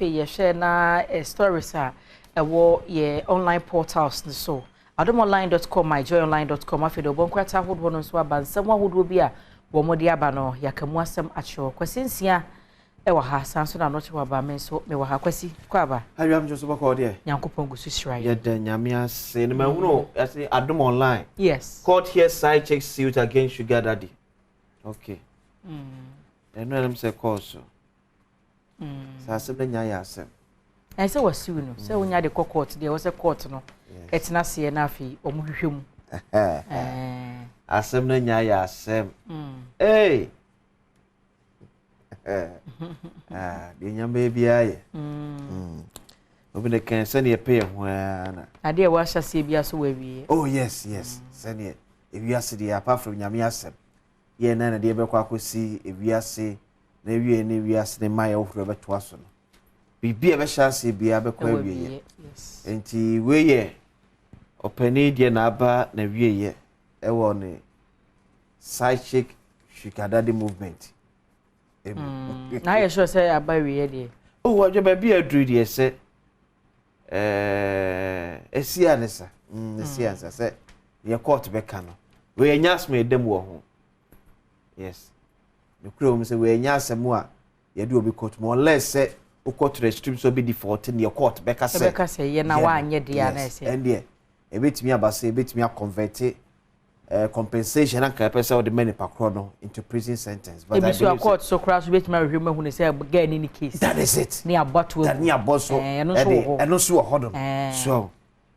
Afei yɛhwɛ na stories a ɛwɔ yɛ online portals no so, adomonline.com, myjoyonline.com. Afei de ɔbɔ nkrataa ahodoɔ no nso aba, nsɛm ahodoɔ bi a wɔn de aba no, yɛaka mu asɛm akyerɛw. Kwasi Nsia ɛwɔ ha saa nso na anɔkye wɔ aba. Me nso mewɔ ha. Kwasi, kɔ aba. Awiam nso bɔkɔ deɛ. Nyankopɔn gu so hyira yɛ. Yɛda Nyame ase. Ne mahunu yɛse Adom Online. Yes. Court hears side chick suit against sugar daddy. Okay. Ɛno ɛnum sɛ kɔɔ so. Saa asɛm no nya yɛ asɛm. Ɛn sɛ wasiw no sɛ wonya de kɔ court deɛ, ɛwɔ sɛ court no ɛtena aseɛ na afei ɔmo hwehwɛ mu. Asɛm no nya yɛ asɛm. Hey! Ah, deɛ Nyame biara yɛ. Obi ne kan sɛdeɛ ɛpɛ yɛ ho ara na. Adeɛ a wɔahyɛ aseɛ bi aso wɔ awie. Oh yes. Sɛdeɛ ewiase deɛ, apart from Nyame asɛm, yɛn nan na deɛ ɛbɛkɔ akɔsi ewiase na ewie ne ewiase ne mma yɛ wohoro bɛtoa so no. Biribi a ɛbɛhyɛ aseɛ biara bɛkɔ ɛwɔ awie. Awie, yes. Nti wei yɛ ɔpanin deɛ n'aba na wie yɛ ɛwɔ ne side chick sugar daddy movement emu. Na ayɛ sure sɛ aba awie deɛ. Oh, wɔdwe baabi a aduru deɛ sɛ esi a ne sa esi a ne sa sɛ deɛ court bɛka no, wei anya asɛm a ɛda mu wɔ ho. Yes, ne kura wɔm sɛ wei anya asɛm a yɛde obi court mu, unless sɛ wokɔ to the extreme sɛ obi default, deɛ court bɛka sɛ ɛbɛka sɛ yɛ na woanyɛ deɛ a na ɛsɛ. Ɛndeɛ ebetumi aba sɛ ebetumi aconvert compensation anka ɛpɛ sɛ ɔde ma nipa korɔ no into prison sentence. But ebi so a court so koraa so betumi ahwehwɛ mu ahunu sɛ girl ni ne case. That is it. Ne abɔ to agu. Ne abɔ so. Ɛno nso wɔ hɔ. Ɛno nso wɔ hɔ nom. So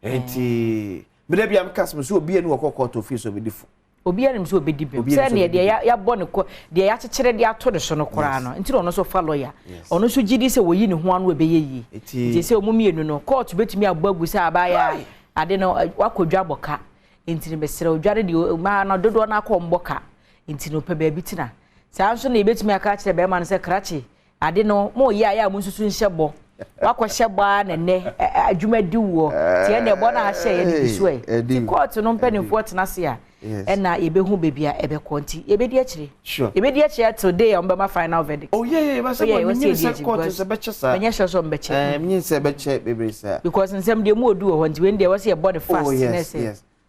nti mede bi am ka sɛ obi ani wɔ court ofie so obedi fo. Obi anim sɛ obedi bem sɛ neɛ deɛ yɛabɔ ne kɔ deɛ yɛakyekyere de ato ne so no koraa no, nti na ɔno nso fa lawyer, ɔno nso gyi di sɛ wɔyi ne ho ano ɛbɛyɛ yie. Nti sɛ ɔmu mmienu no, court bɛtumi abɔ agu sɛ abaayɛ ade no wakɔ dwa bɔ ka, nti no mesrɛ odwa no deɛ mmaa no dodoɔ no akɔ mbɔ ka, nti no pɛ baabi tena. Saa nso na yɛbɛtumi aka akyerɛ bɛrima no sɛ krakye ade no mo yɛ a yɛ a mo nsusu nhyɛ bɔ, wakɔhyɛ bɔ a nɛnɛ adwuma di woɔ tiɛ na ɛbɔ no ahyɛ yɛ de bi so ɛ. Nti court no mpanimfoɔ tena ase a, ɛna yɛbɛhu baabi a ɛbɛkɔ, nti yɛbɛdi akyire. Yɛbɛdi akyire till day a wɔbɛma final verdict. Oh yeah, bɛsɛ bɔ mi nyin sɛ court sɛ bɛkyɛ saa. Ɛnyɛ sure sɛ ɔmbɛkyɛ. Mi nyin sɛ bɛkyɛ bebree saa. Because nsɛm deɛ mu odu wɔ hɔ, nti wei deɛ wɔsɛ yɛbɔ ne fast. Oh yes.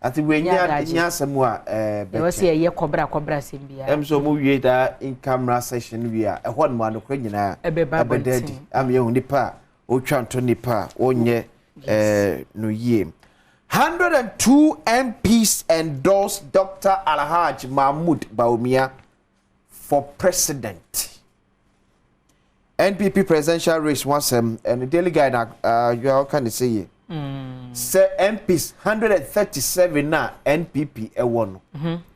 Ati wei nya nya asɛm a bɛkyɛ. Ɛwɔ sɛ yɛyɛ kɔbra kɔbra asɛm biara. Sɛ ɔmo wie daa in camera session wie a, ɛhɔ nom anokora nyinaa ɛbɛba. Ɛbɛda adi ama yɛhu nipa a ɔtwa nto, nipa a wɔnyɛ no yie. 102 MPs endorse Dr. Alhaj Mahmoud Bawumia for president. NPP presidential race ho asɛm ɛne Daily Guide na yɛ ɔka ne sɛ yie sɛ MPs 137 na NPP ɛwɔ no,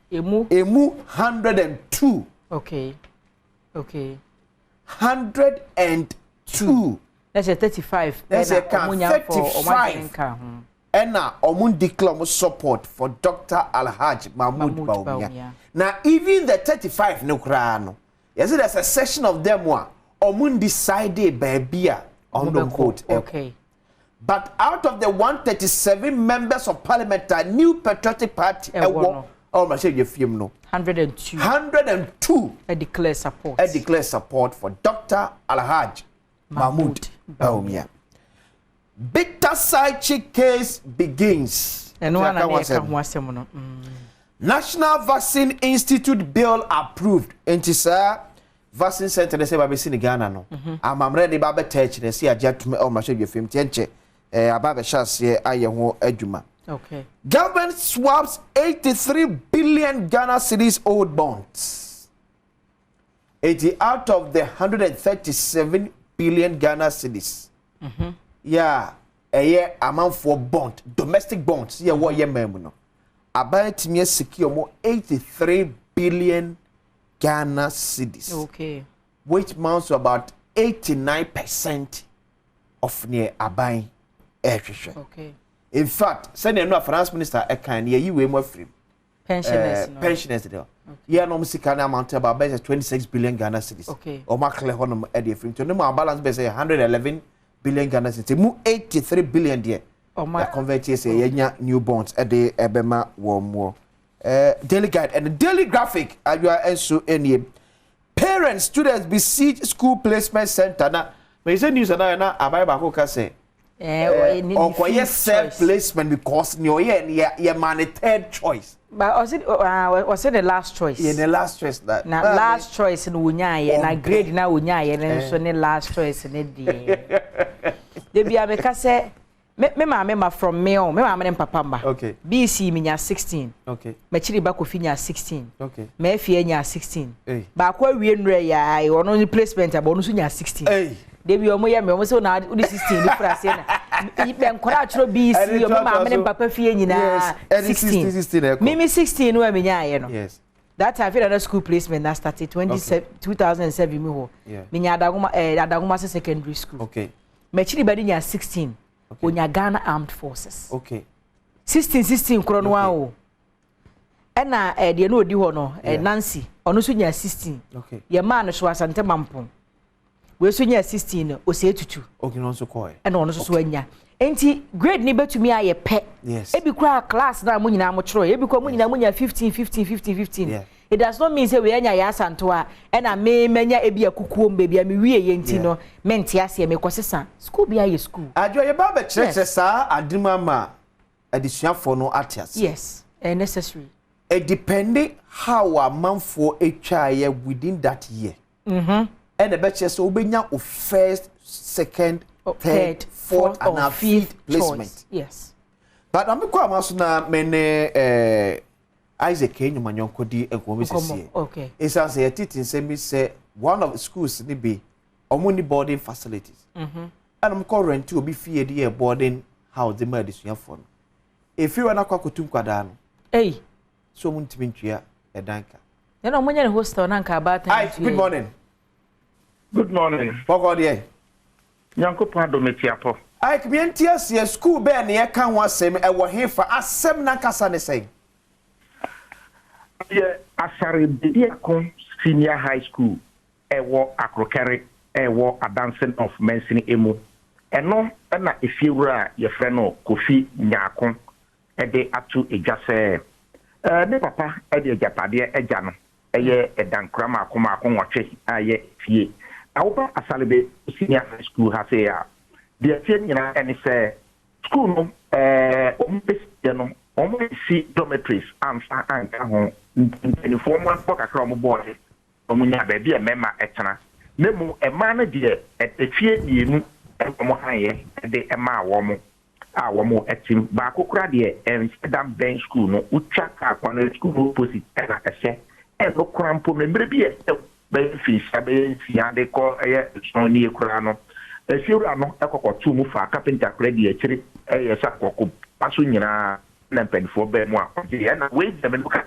emu emu 102. 102. Na kyerɛ 35. Na sɛ ɛna ka ɔmo nya for ɔmo 35. adwene nka ho. Ɛna ɔmo declare ɔmo support for Dr. Alhaj Mahmoud Mahmoud Bawumia. Bawumia. Na even the 35 no koraa no, yɛsɛ there's a section of them a ɔmo decide baabi a ɔmo bɛkɔ. vote ɛkɔ. But out of the 137 members of parliament a New Patriotic Party ɛwɔ ɛwɔ no. Ɛwɔ mmarahyɛ yɛ fie mu no, 102 102 ɛ declare support. Ɛ declare support for Dr. Alhaj Mahmoud Bawumia. Bitter side chick case begins. Ɛno ana Aka na ho yɛka asɛm. Ho asɛm no. National Vaccine Institute bill approved. Nti saa vaccine center ne sɛ ba bɛsi ne Ghana no, amammerɛ de ba bɛta akyerɛ sɛ agye atum ɛwɔ mmarahyɛ dwa nti ɛnkyɛ aba abɛhyɛ aseɛ ayɛ ho adwuma. Government swaps 83 billion Ghana cedis old bonds. 80 out of the 137 billion Ghana cedis. Yeah, ɛyɛ amanfoɔ bond, domestic bonds yɛ wɔ yɛ man mu no. Aban tumi asecure ɔmo 83 billion Ghana cedis, which amounts to about 89% of near aban ɛhwehwɛ. In fact, sɛnea no a finance minister ɛkan no, yɛyi wei mu afiri mu. Pensioners no. Pensioners deɛ, yɛn nom sika no amount about bɛyɛ sɛ 26 billion Ghana cedis. Ɔmo aklɛ hɔ nom ɛde afiri mu, nti ɔno mu a balance bɛyɛ sɛ 111 billion Ghana cedis, mu 83 billion deɛ ɔmo yɛ convert yɛ sɛ yɛnya new bonds ɛde ɛbɛma wɔn mu. Daily Guide and the Daily Graphic adwa nso nie: parents, students besiege school placement center. Na But sɛ news anaa na aban baako ka sɛ ɔkɔyɛ self placement because nea ɔyɛ no yɛ ma ne third choice. But ɔsi ɔsi ne last choice. Yɛ ne last choice na. Na last choice no wonyaayɛ na grade na wonyaayɛ no nso ne last choice ne deɛ. Debi a meka sɛ me me maame ma from me o me maame ne papa mma. Okay. BC mi nya 16. Okay. M'akyiri ba Kofi nya 16. Okay. M'afie nya 16. Hey. Baako awie nnura ya ɔno ne placement aba ɔno nso nya 16. Hey. Debi ɔmo yɛ me ɔmo sɛ na wode 16 ne fura aseɛ na bɛ nkɔla atwerɛ BC ɔmo maame ne papa fie nyinaa 16. Mimi 16 no a menyaayɛ no. Yes. That time fei na school placement na start 20 2007 mu hɔ. Menya Adagoma Adagoma secondary school. Okay. M'akyiri ba de nya 16. Okay. Onya Ghana Armed Forces. Okay. 16 16 korɔ no ara o. Ɛna eh, deɛ na ɔdi hɔ no eh, Nancy ɔno nso nya 16. Okay. Yɛ maa no so Asante Mampong. Wei nso nya 16 no Osei Tutu. Okay, no nso kɔɛ. Ɛna ɔno nso so anya. Nti grade ni bɛtumi ayɛ pɛ. Yes. Ebi koraa class na mo nyinaa mo kyerɛ. Ebi koraa mo nyinaa mo nya 15 15 15 15. Yeah. It does not mean sɛ wei anya yɛ asantoa ɛna me manya ebi akukuom baabi a me wie yɛ nti no mente aseɛ mekɔ sesa. School bi ayɛ school. Adwo yɛba abɛkyerɛkyerɛ saa ade mu ama adesuafoɔ no ate ase. Yes, ɛyɛ necessary. Ɛdepende how amanfoɔ atwaeɛ within that year. Ɛna ɛbɛkyerɛ sɛ wobɛnya wo first, second, third, fourth anaa fifth placement. Yes. But na mekɔ ama so na me ne eh, Isaac Enyimanyɔnko di nkɔmmɔ bi sɛsie. Okay. Ɛsiane sɛ yɛtete nsɛm bi sɛ one of schools ne bi ɔmo ni boarding facilities. Ɛna ɔmo kɔ rent obi fie de yɛ boarding house de ma adesuafoɔ no. Efie wɔ no akɔ akɔtu nkwadaa no. Ei. So ɔmo ntumi ntua ɛdan ka. Ɛna ɔmo nyɛ ne hostel na nka abaatan. Ike, good morning. Good morning. Bɔkɔ deɛ. Nyankopɔn adom etiapɔ. Ike, miɛnti aseɛ, school bɛɛ na yɛka ho asɛm, ɛwɔ hefa, asɛm n'ankasa ne sɛn? Yɛ Asare Bediako Senior High School ɛwɔ Akrokɛre ɛwɔ Adanse North mansini emu. Ɛno na efiewura a yɛfrɛ no Kofi Nyarko de ato dwa sɛ ne papa de agyapadeɛ agya no yɛ ɛdankora mmaako mmaako nwɔtwe a ɛyɛ fie. Na woba Asare Bediako Senior High School ha sei a, deɛ ɛteɛ nyinaa ne sɛ sukuu no wɔn bɛsiiɛ no wɔansi dormitories amfa anka ho nti mpanimfoɔ wɔn abɔ kakra a wɔbɔeɛ na wɔnyaa baabi a mmarima tena na mmom mmaa no deɛ efie mmienu na wɔhaeɛ de maa wɔn a wɔte mu. Baako koraa deɛ ɛnhyɛ da mbɛn sukuu no, wotwa kaa kwan no sukuu no opposite na ɛhyɛ. Ɛno koraa mpo no mmerɛ bi a ɛsɛ bɛyɛ mfinhyia bɛyɛ nsia de kɔ ɛyɛ nson nie koraa no, efiewura no kɔ kɔtoo mu faa kapenta koraa dii akyire yɛ sɛ akɔko pa so nyinaa na mpanimfoɔ baa mu a ɔgyeeɛ. Ɛna wei deɛ me no ka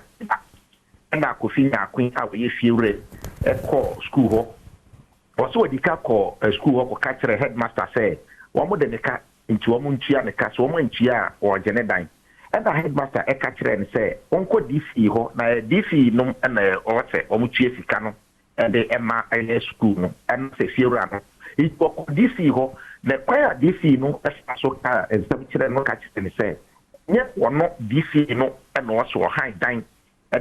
ɛna Kofi Nyarko a ɔyɛ fiewura yi kɔɔ sukuu hɔ. Ɔsɛ ɔdi ka kɔɔ sukuu hɔ kɔka kyerɛɛ headmaster sɛ wɔde ne ka nti wɔntua ne ka, sɛ wɔantua a wɔregye ne dan. Ɛna headmaster ka kyerɛɛ no sɛ ɔnkɔ DC hɔ na DC nom na ɛwɔ sɛ wɔtua sika no de ma ɛyɛ sukuu no ɛna sɛ fiewura no. Nti ɔkɔɔ DC hɔ na kwan a DC no fa so kaa nsɛm kyerɛɛ no ka kyerɛɛ no sɛ ɛnyɛ ɔno DC no na ɔwɔ sɛ ɔhan dan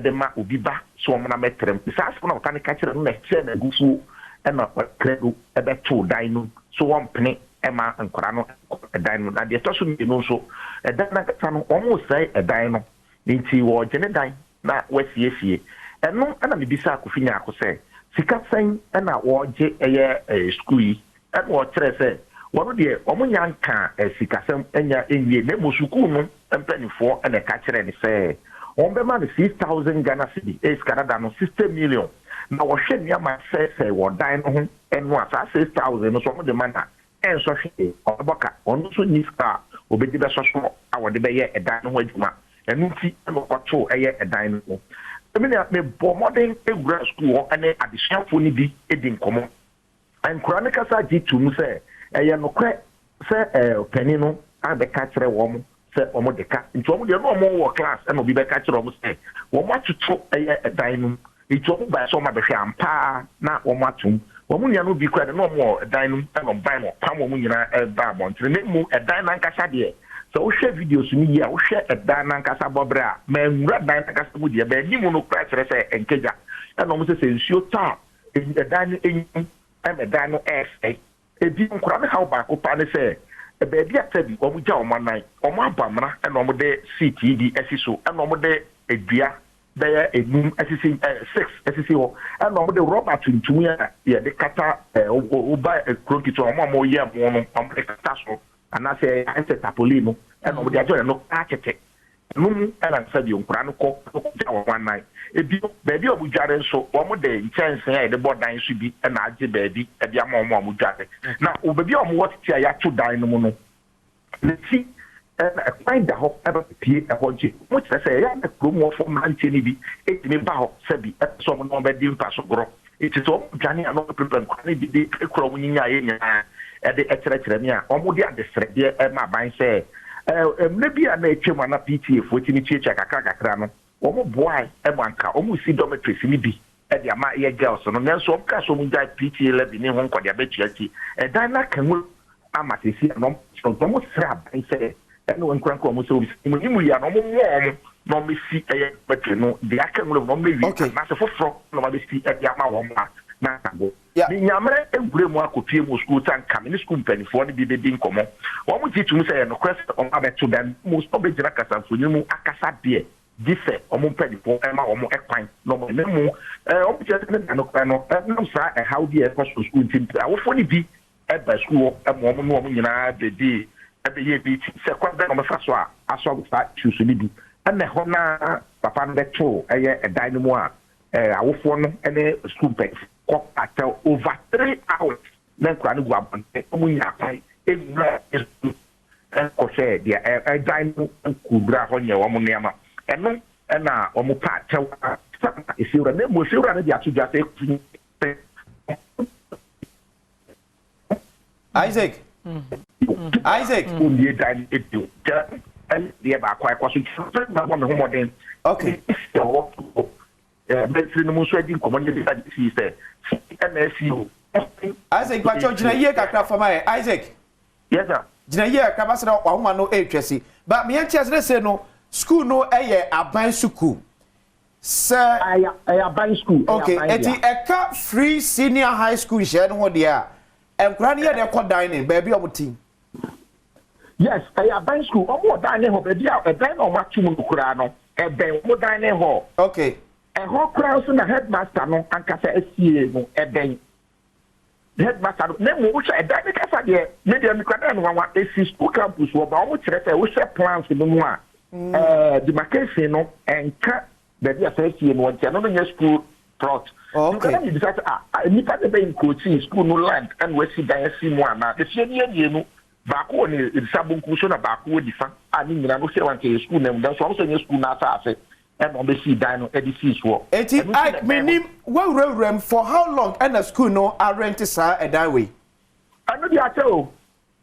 de ma obi ba sɛ ɔmmra mmɛtra mu. Saa asɛm no a ɔka no ka kyerɛɛ no na ɛhyɛɛ no abufuo na ɔde bɛtoo dan no mu sɛ wɔmpene mma nkwadaa no nkɔ dan no mu. Na deɛ ɛtɔ so mmienu nso, ɛdan no ankasa no, wɔresɛe ɛdan no, nti wɔregye ne dan na wɔasiesie. Ɛno na mebisaa Kofi Nyarko sɛ, sika sɛn na wɔregye ɛyɛ sukuu yi? Ɛna ɔkyerɛɛ sɛ wɔn deɛ wɔnnya nkaa sikasɛm nnya nwie na mmom sukuu no mpanimfoɔ na ɛka kyerɛɛ no sɛ wɔbɛma no 6,000 Ghana cedi, ɛyɛ sika dada no 60 million, na wɔhwɛ nneɛma sɛesɛe wɔ dan no ho no a, saa 6,000 no nso wɔde ma no a, ɛnsɔ hwee, ɔbɛbɔ ka. Ɔno nso nni sika a ɔbɛdi bɛsɔ soɔ a wɔde bɛyɛ ɛdan no ho adwuma, ɛno nti na ɔkɔtoo ɛyɛ ɛdan no mu. Me nua, mebɔɔ mmɔden wuraa sukuu hɔ ne adesuafoɔ no bi di nkɔmmɔ. Nkwadaa no kasa gye toom sɛ ɛyɛ nokorɛ sɛ ɔpanin no abɛka akyerɛ wɔn sɛ wɔde ka. Nti wɔn deɛ na wɔn wɔ class ɛna obi bɛka kyerɛ wɔn sɛ wɔn atoto ɛyɛ dan no mu. Nti wɔn bae sɛ wɔn abɛhwɛ ampa ara na wɔn ato mu. Wɔn nua no bi koraa deɛ na wɔn wɔ dan no mu ɛna wɔn bae na wɔpam wɔn nyinaa ɛbaa abɔntene. Na mmom ɛdan no ankasa deɛ sɛ wohwɛ videos no yie a wohwɛ ɛdan no ankasa bɔberɛ a manwura dan no ankasa mu deɛ baabi mu no koraa kyerɛ sɛ ɛnkagya. Ɛna wɔn sɛ sɛ nsuo tɔ a ɛdan no enyin ma dan no ɛresɛe. Ebi nkwadaa no haw baako paa ne sɛ, baabi a sɛbi wɔgya wɔn anan, wɔabɔ amena na wɔde seat yi bi asi so na wɔde dua bɛyɛ enum asisi ɛɛ six asisi hɔ ɛna wɔde rɔba tuntum yi a yɛde kata ɛɛ woba kuro nketewa wɔn a wɔyɛ ɛmo no wɔde kata so anaasɛ ayɛ sɛ tapolin no ɛna wɔde agyɛ ɛno atete ɛno mu ɛna sɛdeɛ nkwadaa no kɔ kɔgya wɔn anan. Ebio baabi a wɔdware nso wɔde nkyɛnsee a yɛde bɔ dan so bi ɛna agye baabi ɛde ama wɔn a wɔdware na baabi a wɔwɔ tete a yɛato dan no mu no n'akyi ɛna ɛkwan da hɔ ɛba pie ɛhɔ nti wɔn kyerɛ sɛ ɛyɛ ana kurom wɔfo mmeranteɛ no bi etumi ba hɔ sɛbi ɛpɛ sɛ wɔn ne wɔn bɛdi mpa so gorɔ eti sɛ wɔn dwane a na wɔn pepɛ nkwa ne bi de ekura wɔn nyinya yɛ nyinaa ɛde ɛkyerɛkyerɛ ne a wɔn de adesrɛdeɛ ɛma aban sɛ ɛɛ mmerɛ bi a na atwam ana PTA foɔ tumi tuatua kakra kakra no wɔn boae ɛma nka wɔn si dormitories ne bi ɛde ama yɛ girls no, nanso wɔn kaa sɛ wɔn gyae PTA levy ne ho nkɔde abɛtua ti ɛdan n'aka mu ama sisi a na wɔn srɛ aban sɛ ɛne wɔn nkorankora wɔn sɛ wɔn si mu nimu yɛ na wɔn mmoa wɔn na wɔn bɛsi ɛyɛ dormitory no deɛ aka mu no na wɔn bɛwie anaasɛ foforɔ na wɔn abɛsi ɛde ama wɔn a na abo. Menyammerɛ nwura mu akɔpie mu sukuu sɛ nka me ne sukuu mpanimfoɔ no bi bɛdi nkɔmmɔ. Wɔn gye tom sɛ yɛ nokorɛ sɛ wɔn abɛto dan mu sɛ wɔbɛgyina kasamfonin mu akasa deɛ gye sɛ wɔn mpanimfoɔ ɛma wɔn ɛkwan na wɔn ne mu ɛɛ wɔn kyerɛ sɛ ne da nokorɛ no ɛnam saa ɛhaw bi a ɛkɔ so sukuu nti awofoɔ no bi ɛba sukuu hɔ ɛma wɔn ne wɔn nyinaa bɛdi ɛbɛyɛ bi ti sɛ kwan bɛn na wɔbɛfa so a asɔ saa issues no bi ɛna ɛhɔ naa papa no bɛto ɛyɛ ɛdan no mu a ɛɛ awofoɔ no ɛne sukuu mpanyinfoɔ kɔ atɛw over 3 hours na nkura no gu abɔnten wɔn nya kwan ewura ɛkɔhwɛ deɛ ɛdan no nkowura hɔ nyɛ wɔn nneɛma ɛno ɛna wɔn pa akyɛw a efiewura na emu efiewura no de ato dwa sɛ eku. Isaac, Isaac. Onie dan ebi ɛne deɛ baako a ɛkɔ so nti na bɔ me ho mmɔden. Ɛwɔ mɛnsiri no mu nso adi nkɔmɔ ne bi adi si sɛ ɛna esi o. Isaac, patro, gyina yie kakra fama yɛ, Isaac. Yes sir. Gyina yie kakra ba sɛ wahoma no ɛretwa si ba meɛ nkyɛn sɛ sɛ no school no ɛyɛ aban sukuu sɛ. Ɛyɛ aban school. Okay, eti ɛka free senior high school nhyɛn no ho deɛ a nkwadaa no yɛ de kɔ dining baabi a wɔn ti. Yes, ɛyɛ aban school. Wɔn wɔ dining hall baabi a ɛdan na wɔn ato mu no koraa no ɛbɛn wɔn dining hall. Ɛhɔ koraa nso na headmaster no ankasa esie no ɛbɛn headmaster no. Na emu wohwɛ ɛdan ne kasa deɛ me deɛ mekura dan no nwanwa esi school campus wɔ ba wɔn kyerɛ sɛ wohwɛ plans no mu a demarcation no ɛnka baabi a sɛ esie no wɔn nti ɛno no nyɛ school plot. Nkɔla mi bisa sɛ ah, nipa de bɛ encroach school no land ɛna wasi dan asi mu ana efie no yɛ mmienu, baako wɔ ne nsa bonkum so na baako wɔ nifa a ne nyinaa no sɛ wanka yɛ school na mu dan so wɔn sɛ nyɛ school n'asaase ɛna wɔn bɛsi dan no ɛde sii soɔ. Eti Ike, minim wawurawura mu, for how long ɛna school no arent saa ɛdan wei? Ɛno de akyɛ o,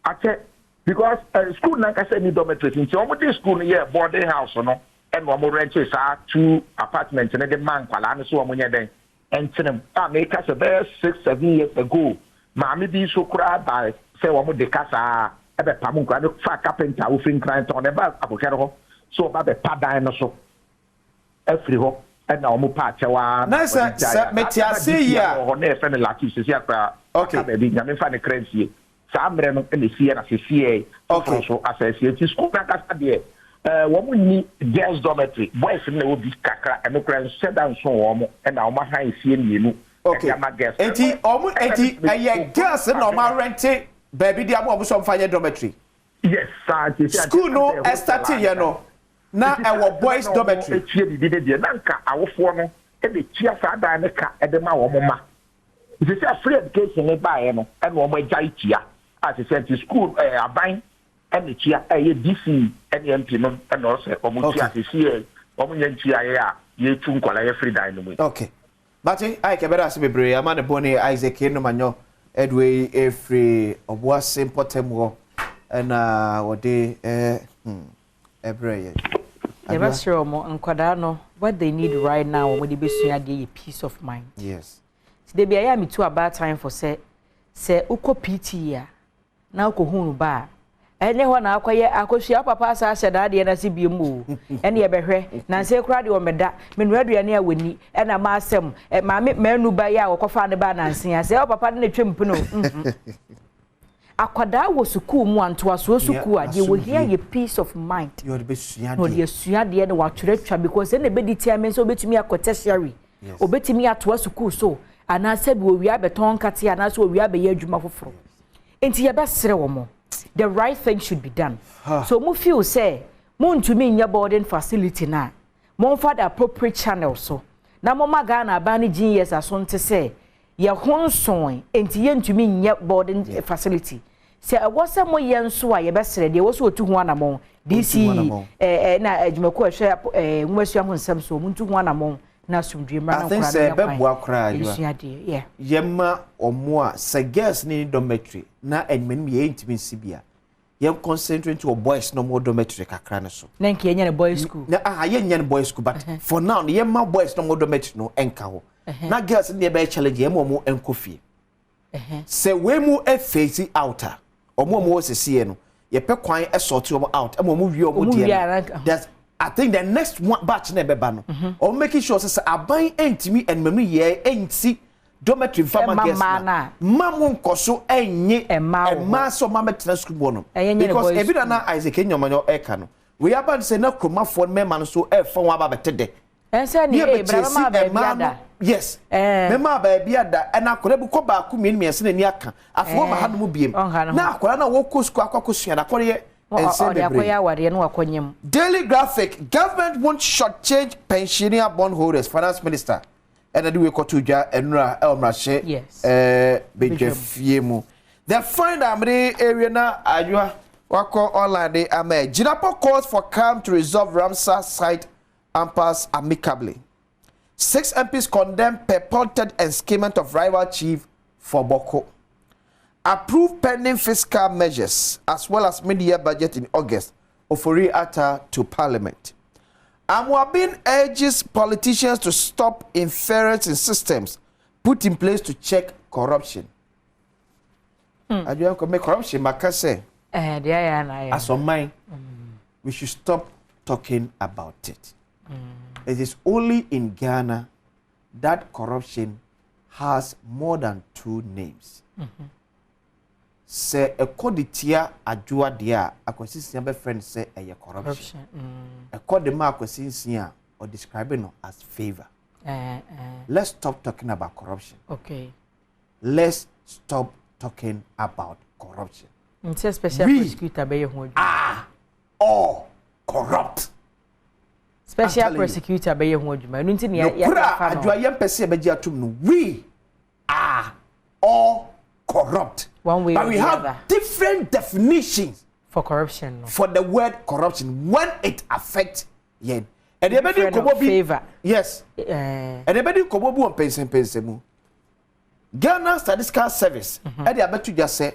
akyɛ because school nankasa ni dormitories nti wɔn de school no yɛ boarding house no ɛna wɔn rent saa two apartment no de ma nkwalaa no so wɔn nyɛ dɛn ɛnkyɛn a meka sɛ bɛyɛ 6, 7 years ago maame bi nso koraa ba sɛ wɔn de kasa ɛbɛpam nkwadaa no fa carpenter a wofiri Nkran tɔn na ɛba akɔhwɛ hɔ so ɔba bɛpa dan no so afiri hɔ ɛna wɔn pa akyɛw ara. Na sɛ mete ase yi a. Wɔ hɔ na yɛfrɛ no Latif sisi akora. Aka baabi Nyame fa ne kra nsie saa mmerɛ no ɛna esi yɛ na sisi yɛ foforɔ so asa esi eti sukuu n'ankasa deɛ wɔn ni girls dormitory, boys no na ɛwɔ bi kakra, ɛno kora nhyɛ da nso wɔn ɛna wɔn ahan esie mmienu. Okay, eti wɔn eti ɛyɛ girls na wɔn arent baabi de ama wɔn sɛ wɔn fa yɛ dormitory? Yes, saa nti. School no ɛstart yɛ no na ɛwɔ boys dormitory. Etua bibi de deɛ na nka awofoɔ no ɛde tua saa dan ne ka ɛde ma wɔn ma sisi a free education ne baeɛ no ɛna wɔn agya tua a sisi nti school aban ɛna tua ɛyɛ DC ɛne MP no ɛna ɔsɛ wɔn tua sisi yɛ wɔn nyɛ ntua yɛ a yɛtu nkɔla yɛ firi dan no mu. Okay, mate Ike, ɛbɛda ase bebree ama ne bɔne. Isaac Enomanyɔ ɛde efiri Ɔboase mpɔtam hɔ ɛna wɔde ɛbrɛ yɛ. Yɛbɛsrɛ wɔn nkwadaa no, what they need right now wɔn de bɛsua adeɛ yɛ peace of mind. Ti de bi a yɛ a metu abaatan fo sɛ wokɔ PTA a na wokɔhu no ba a ɛnyɛ hɔ na akɔyɛ akɔsua papa asa ahyɛ n'adeɛ no ase biem o ɛne yɛbɛhwɛ nansa koraa deɛ ɔmmɛda menua aduane a wɔni ɛna ma asɛm maame mmaanu ba yi a wɔkɔfa ne ba nanse a sɛ ɛwɔ papa de ne twam pono. Akwadaa wɔ sukuu mu a, ntoasoɔ sukuu a, deɛ wɔhia yɛ peace of mind. Na ɔde asua adeɛ na watwerɛtwerɛ because ɛna ɛbɛdi tia me nso obɛtumi akɔ tertiary, obɛtumi atoa sukuu so anaasɛ bi owia abɛtɔn nkate anaasɛ owia abɛyɛ adwuma foforɔ. Nti yɛbɛsrɛ wɔn, the right thing should be done. So mo feel sɛ montumi nyɛ boarding facility na momfa the appropriate channel so na moma Ghana aban ne GES aso nte sɛ yɛ ho nson nti yɛntumi nyɛ boarding facility. Sɛ ɛwɔ sɛ moyɛ nso a, yɛbɛsrɛ deɛ ɛwɔ sɛ ɔtu ho anammɔn, DCE ɛɛ na adwumakuo a ɛhwɛ nwomasua ho nsɛm so, ɔmo ntu ho anammɔn na asomdwe mmra na I think nkwadaa sɛ no nya ɛbɛboa kwan koraa adwoa. Ɛsua adeɛ, yeah. Yɛma ɔmo a sɛ girls ne dormitory na ɛnum yɛ ntumi nsi bi a, yɛn concentrate wɔ boys na ɔmo dormitory kakra no so. Na nka yɛnyɛ no boys school. Na ah, yɛnyɛ no boys school, but for now no yɛma boys na ɔmo dormitory no ɛnka hɔ na girls no deɛ ɛbɛyɛ challenge, yɛma ɔmo ɛnkɔ fie. Sɛ wei mu ɛphase out a, ɔmo a ɔmo wɔ sɛsiɛ no, yɛpɛ kwan ɛsort ɔmo out ɛma ɔmo wie ɔmo Ɔmo wie deɛ a, no, there's, I think the next one batch na ɛbɛba no, ɔmo making sure sɛ aban ɛntumi ɛnumɛnu yɛ ɛnti dormitory nfa ma Ɛmma girls mmaa na mma mo nkɔ so ɛnye Ɛmmaa wɔ hɔ. ɛmmaa sɛ ɔmo abɛtena sukuu mu hɔ no Ɛyɛ nyɛ ne because boys ebi na na Isaac Enyɔmɔnyɔ ɛka no wei aba no sɛ na kuromafoɔ no mmarima no so ɛɛfa wɔn aba abɛte dɛ ɛnsɛ ne ne ee bra yɛbɛkyɛ si bɛma baabi mmaa ada no, yes, Ɛɛ. mmarima baabi ada ɛna akwadaa bi kɔ baako, mmienu, mmiɛnsa, n'ani aka afei wɔn ma ha no mu biem Ɔnha ne ho. Na akwadaa no a wɔkɔ sukuu akɔ akɔsua no akɔyɛ nsɛm ɔde bebree. akɔyɛ awareɛ na wakɔnyam. Daily Graphic: government won't shortchange pensioner bondholders. Finance minister ɛna de wei kɔto dwa nnura ɛwɔ mmarahyɛ badwa fie mu. The Find amene area na adwoa wakɔ online de ama ɛ. Jinapor calls for calm to resolve Ramsar site impasse amicably. Six MPs condemn purported enskinment of rival chief for Bawku. Approve pending fiscal measures as well as mid-year budget in August. Ofori Atta to Parliament. Amoabeng urges politicians to stop interference in systems put in place to check corruption. Adwoa nkɔ corruption maka sɛ ɛɛ deɛ ayɛ ana ayɛ. As ɔman, we should stop talking about it. It is only in Ghana that corruption has more than two names. Sɛ ɛkɔ de tia Adwoa deɛ a, Akwasi Nsia bɛfrɛ no sɛ ɛyɛ corruption. Corruption. Ɛkɔ de ma Akwasi Nsia a, ɔdescribe no as favour. Ɛɛ ɛɛ Let's stop talking about corruption. Let's stop talking about corruption. Nti special We prosecutor bɛyɛ ho adwuma. are all corrupt. Special telling you. prosecutor bɛyɛ ho adwuma, ɛno nti ne yɛ Nokura yɛfa no. Adwoa yɛn pɛ sɛ yɛbɛgye atum no, we are all corrupt. One way but or we the have other. Different definitions for corruption no. For the word corruption when it affect yɛn. Ɛdeɛ bɛdi Friend of nkɔmɔ bi. favour. Yes. Ɛdeɛ bɛdi nkɔmɔ bi wɔ mpɛnsɛmpɛnsɛ mu. Ghana Statistical Service ɛde abɛto dwa sɛ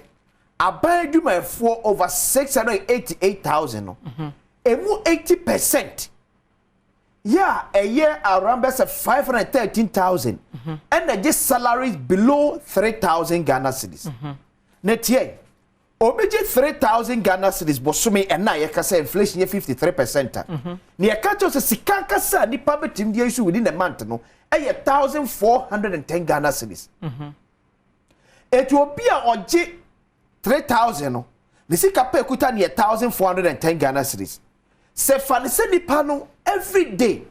aban adwumayɛfoɔ over 688,000 no, emu 80% yɛ a ɛyɛ around bɛ sɛ 513,000 ɛna gye salaries below 3,000 Ghana cedis. Na tie, obi gye 3,000 Ghana cedis bɔsome ɛna a yɛka sɛ inflation yɛ 53% a na yɛka kyerɛ sɛ sika nkasa a nipa bɛtumi de ayi within a month no ɛyɛ 1,410 Ghana cedis. Etu obi a ɔgye 3,000 no, ne sika pɛ ekuta ne yɛ 1,410 Ghana cedis. Sɛ fa ne sɛ nipa no every day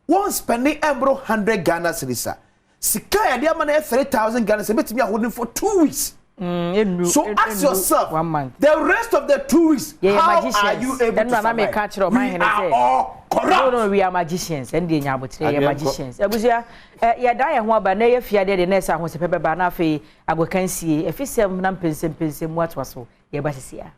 wɔn spending ɛmboro 100 Ghana cedis a, sika a yɛde ama no yɛ 3,000 Ghana cedis ebetumi aholding for 2 weeks. Enu So ask yourself, one month. the rest of the 2 weeks, Yeah, how magicians. are you able Ɛno to na na survive? meka kyerɛ ɔman We hene are sɛ- all corrupt. No, we are magicians. Ɛn deɛ nya abotire yɛ Adeɛ nkɔ. magicians. Abusua, ɛ yɛda yɛn ho aba na ɛyɛ fiadeɛ deɛ na ɛsɛ ahosɛpɛ bɛba na afei agokansie efisɛm na mpɛnsɛmpɛnsɛm mu atoa so yɛba sisi a.